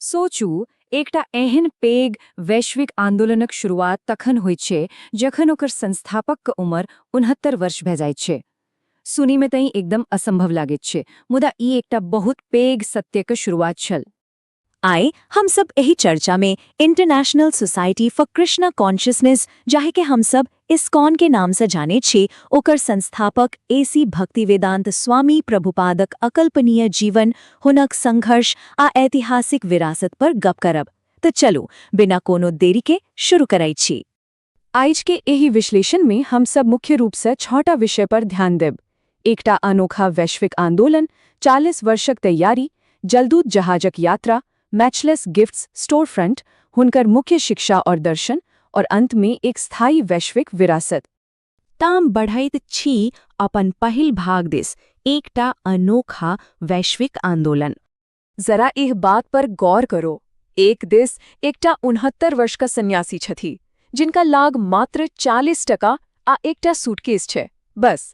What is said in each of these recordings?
सोचू, एकटा एहन पैघ वैश्विक आंदोलनक शुरुआत तखन होइत छै जखन ओकर संस्थापकक उम्र 69 वर्ष भए जाइत छै। सुनीमे तँ ई एकदम असंभव लागैत छै, मुदा ई एकटा बहुत पैघ सत्यक शुरुआत छल। आइ हम सब एहि चर्चा में International Society for Krishna Consciousness, जाहि के हम सब इस्कॉन के नाम से जाने छी, ओकर संस्थापक एसी भक्तिवेदांत स्वामी प्रभुपादक अकल्पनीय जीवन, हुनक संघर्ष आ ऐतिहासिक विरासत पर गप करब। तो चलू, बिना कोनो देरी के शुरू करै छी। आज के एहि विश्लेषण में हम सब मुख्य रूप से छठा विषय पर ध्यान देब: एकटा अनोखा वैश्विक आंदोलन, 40 वर्षक तैयारी, जलदूत जहाजक यात्रा, मैचलेस गिफ्ट्स स्टोर फ्रंट, हुनकर मुख्य शिक्षा और दर्शन, और अंत में एक स्थायी वैश्विक विरासत। ताम बढ़ैत छी अपन पहिल भाग दिस, एकटा अनोखा वैश्विक आंदोलन। जरा एह बात पर गौर करो। एक दिस एकटा 69 वर्ष का सन्यासी छथि, जिनका लाग मात्र 40 टका आ एकटा सूटकेस छै, बस।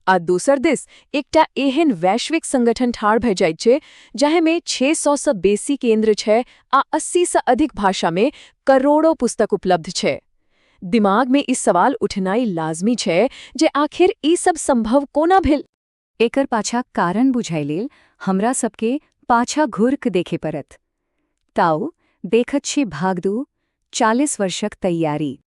आ दोसर दिस एकटा एहन वैश्विक संगठन ठाढ़ भए जाइत छै, जाहिमे 600 सँ बेसी केंद्र छै आ 80 सँ अधिक भाषामे करोड़ों पुस्तक उपलब्ध छै। दिमाग में ई सवाल उठनाइ लाजमी छै जे आखिर ई सब संभव कोना भेल? एकर पाछा कारण बुझाइ लेल हमरा सबके पाछा घुर देखे पड़त। ताउ देखत छी भाग 2, 40 वर्षक तैयारी।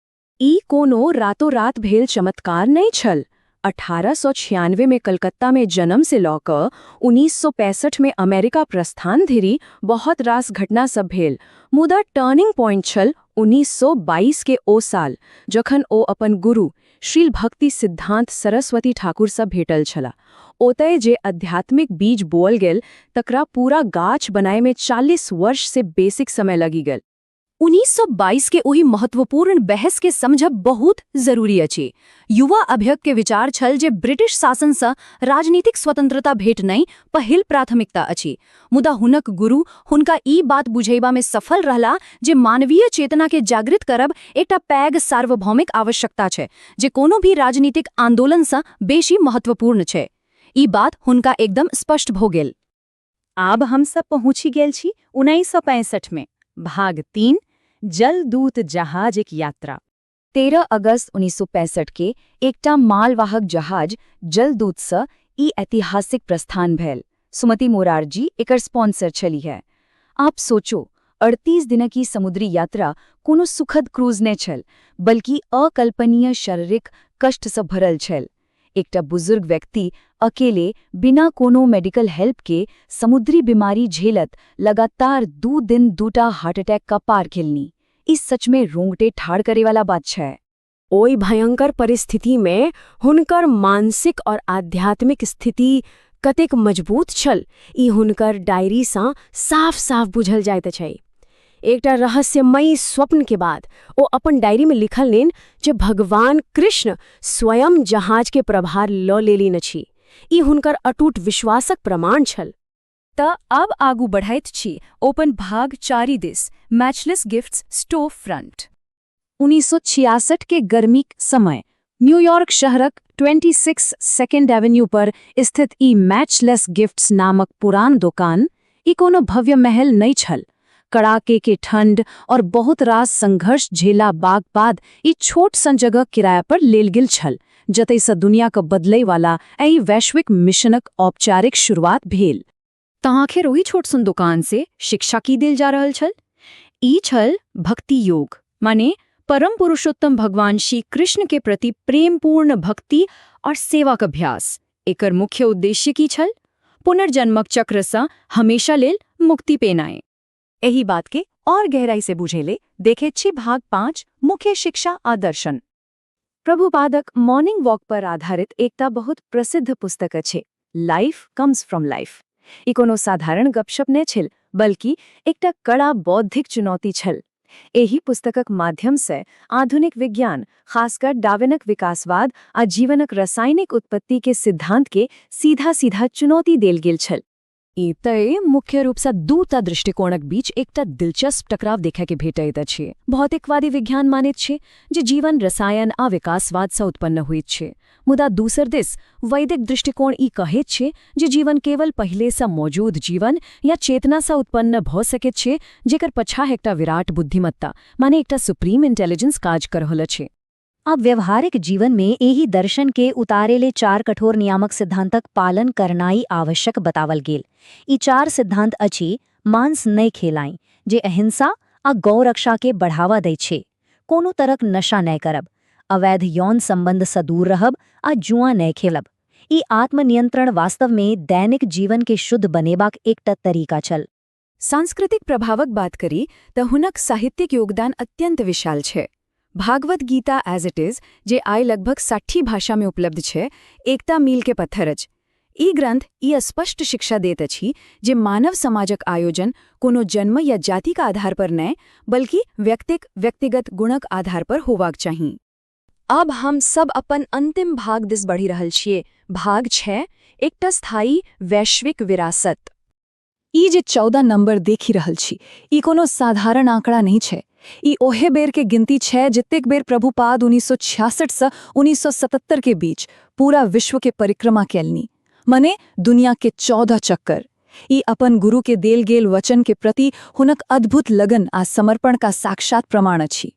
ई कोनो रातों रात भेल चमत्कार नहि छल। 1896 में कलकत्ता में जन्म से लऽ कऽ 1965 में अमेरिका प्रस्थान धरि बहुत रास घटना सब भेल, मुदा टर्निंग पॉइंट छल 1922 के ओ साल, जखन ओ अपन गुरु श्रील भक्ति सिद्धांत सरस्वती ठाकुर सँ भेटल छला। ओतय जे आध्यात्मिक बीज बोअल गेल, तकरा पूरा गाछ बनाए में 40 वर्ष से बेसिक समय लगी गेल। 1922 के ओहि महत्वपूर्ण बहस के समझब बहुत जरूरी अछि। युवा अभ्यक के विचार छल जे ब्रिटिश शासन सँ राजनीतिक स्वतंत्रता भेटनाइ पहिल प्राथमिकता अछि, मुदा हुनक गुरु हुनका ई बात बुझेबा में सफल रहला जे मानवीय चेतना के जागृत करब एकटा पैघ सार्वभौमिक आवश्यकता छै, जे कोनो भी राजनीतिक आंदोलन सँ बेसी महत्वपूर्ण छै। ई बात हुनका एकदम स्पष्ट भऽ गेल। आब हम सब पहुँची गेल छी 1965 में। भाग 3, जलदूत जहाज एक यात्रा। 13 अगस्त 1965 के एकटा मालवाहक जहाज जलदूतसँ ई ऐतिहासिक प्रस्थान भेल। सुमति मोरारजी एकर स्पॉन्सर छलीह। आप सोचो, 38 दिनक ई समुद्री यात्रा कोनो सुखद क्रूज नहि छल, बल्कि अकल्पनीय शारीरिक कष्टसँ भरल छल। एकटा बुजुर्ग व्यक्ति अकेले, बिना कोनो मेडिकल हेल्प के, समुद्री बीमारी झेलत लगातार 2 दिन दूटा हार्ट अटैक का पार खेलनी, ई सच में रोंगटे ठाढ़ करे वाला बात छै। ओहि भयंकर परिस्थिति में हुनकर मानसिक और आध्यात्मिक स्थिति कतेक मजबूत छल, ई हुनकर डायरीसँ साफ साफ बुझल जाइत छै। एकटा रहस्यमयी स्वप्न के बाद ओ अपन डायरी में लिखलनि जे भगवान कृष्ण स्वयं जहाज के प्रभार लऽ लेलिन अछि। ई हुनकर अटूट विश्वासक प्रमाण छल। त अब आगू बढ़ैत छी ओपन भाग 4 दिस, मैचलेस गिफ्ट्स स्टोर फ्रंट। 1966 के गर्मीक समय, न्यूयॉर्क शहरक 26 सेकेंड एवेन्यू पर स्थित ई मैचलेस गिफ्ट्स नामक पुरान दोकान, ई कोनो भव्य महल नहि छल। कड़ाके के ठंड और बहुत रास संघर्ष झेला बाग बाद ई छोट सन जगह किराया पर लेल गेल छल, जतय दुनिया के बदलै वाला एहि वैश्विक मिशनक औपचारिक शुरुआत भेल। तऽ आखिर ओहि छोट सन दोकान से शिक्षा की देल जा रहल छल? ई छल भक्ति योग, माने परम पुरुषोत्तम भगवान श्री कृष्ण के प्रति प्रेमपूर्ण भक्ति और सेवाक अभ्यास। एकर मुख्य उद्देश्य की छल? पुनर्जन्मक चक्र सँ हमेशा लेल मुक्ति पेनाइ। एहि बात के और गहराई से बुझे देखे छी भाग 5, मुख्य शिक्षा आ दर्शन। प्रभुपादक मॉर्निंग वॉक पर आधारित एकटा बहुत प्रसिद्ध पुस्तक अछि, लाइफ कम्स फ्रॉम लाइफ। ई कोनो साधारण गपशप नहि छल, बल्कि एकटा कड़ा बौद्धिक चुनौती छल। एहि पुस्तकक माध्यम से आधुनिक विज्ञान, खासकर डार्विनक विकासवाद आ जीवनक रासायनिक उत्पत्ति के सिद्धांत के सीधा सीधा चुनौती देल गेल छल। एतय मुख्य रूपसँ दूटा दृष्टिकोणक बीच एकटा दिलचस्प टकराव देखय के भेटैत अछि। भौतिकवादी विज्ञान मानैत छै जे जीवन रसायन आ विकासवादसँ उत्पन्न होइत छै, मुदा दोसर दिस वैदिक दृष्टिकोण ई कहैत छै जे जीवन केवल पहिलेसँ मौजूद जीवन या चेतनासँ उत्पन्न भऽ सकैत छै, जेकर पछा एकटा विराट बुद्धिमत्ता, माने एकटा सुप्रीम इंटेलिजेंस काज कर रहल अछि। आब व्यवहारिक जीवन में एहि दर्शन के उतारे ले चार कठोर नियामक सिद्धांतक पालन करनाइ आवश्यक बतावल गेल। ई चार सिद्धांत अछि: मांस नहि खेलाइ, जे अहिंसा आ गौ रक्षा के बढ़ावा दै छै; कोनो तरहक नशा नहि करब; अवैध यौन संबंध सँ दूर रहब आ जुआ नहि खेलब। ई आत्मनियंत्रण वास्तव में दैनिक जीवन के शुद्ध बनेबाक एकटा तरीका छल। सांस्कृतिक प्रभावक बात करी तऽ हुनक साहित्यिक योगदान अत्यंत विशाल छै। Bhagavad Gita as it is, जे आइ लगभग 60 भाषामे उपलब्ध छै, एकटा मील के पत्थर अछि। ई ग्रंथ ई स्पष्ट शिक्षा दैत अछि जे मानव समाजक आयोजन कोनो जन्म या जातिक आधार पर नहि, बल्कि व्यक्तिक व्यक्तिगत गुणक आधार पर होबाक चाही। अब हम सब अपन अंतिम भाग दिस बढ़ि रहल छियै, भाग 6, एकटा स्थायी वैश्विक विरासत। ई जे 14 नंबर देखि रहल छी, ई कोनो साधारण आंकड़ा नहीं छै। ई ओहे बेर के गिनती छै जतेक बेर प्रभुपाद 1966 से 1977 के बीच पूरा विश्व के परिक्रमा केलनी, मने दुनिया के 14 चक्कर। ई अपन गुरु के देल गेल वचन के प्रति हुनक अद्भुत लगन आ समर्पण का साक्षात प्रमाण अछि।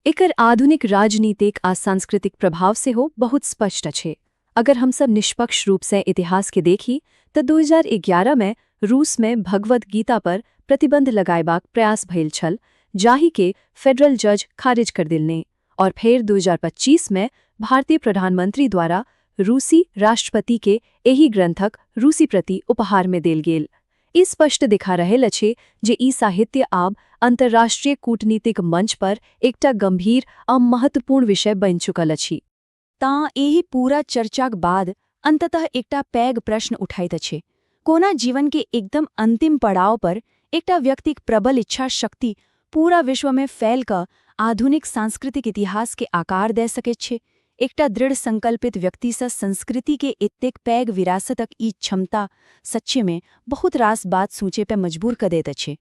एकर आधुनिक राजनीतिक आ सांस्कृतिक प्रभाव सेहो बहुत स्पष्ट अछि। अगर हमसब निष्पक्ष रूप से इतिहास के देखी तऽ 2011 में रूस में भगवत गीता पर प्रतिबंध लगायबाक प्रयास भेल छल, जाहि के फेडरल जज खारिज कर देलनि, और फेर 2025 में भारतीय प्रधानमंत्री द्वारा रूसी राष्ट्रपति के एहि ग्रंथक रूसी प्रति उपहार में देल गेल। ई स्पष्ट दिखा रहल अछि जे ई साहित्य आब अंतर्राष्ट्रीय कूटनीतिक मंच पर एकटा गंभीर आ महत्वपूर्ण विषय बनि चुकल अछि। ता एहि पूरा चर्चाक बाद अंततः एकटा पैघ प्रश्न उठाइत अछि: कोना जीवन के एकदम अंतिम पड़ाव पर एकटा व्यक्तिक प्रबल इच्छा शक्ति पूरा विश्व में फैल कऽ आधुनिक सांस्कृतिक इतिहास के आकार दे सकैत छै? एकटा दृढ़ संकल्पित व्यक्तिसँ संस्कृति के एतेक पैघ विरासतक ई क्षमता सच्चे में बहुत रास बात सोचे पे मजबूर कऽ दैत अछि।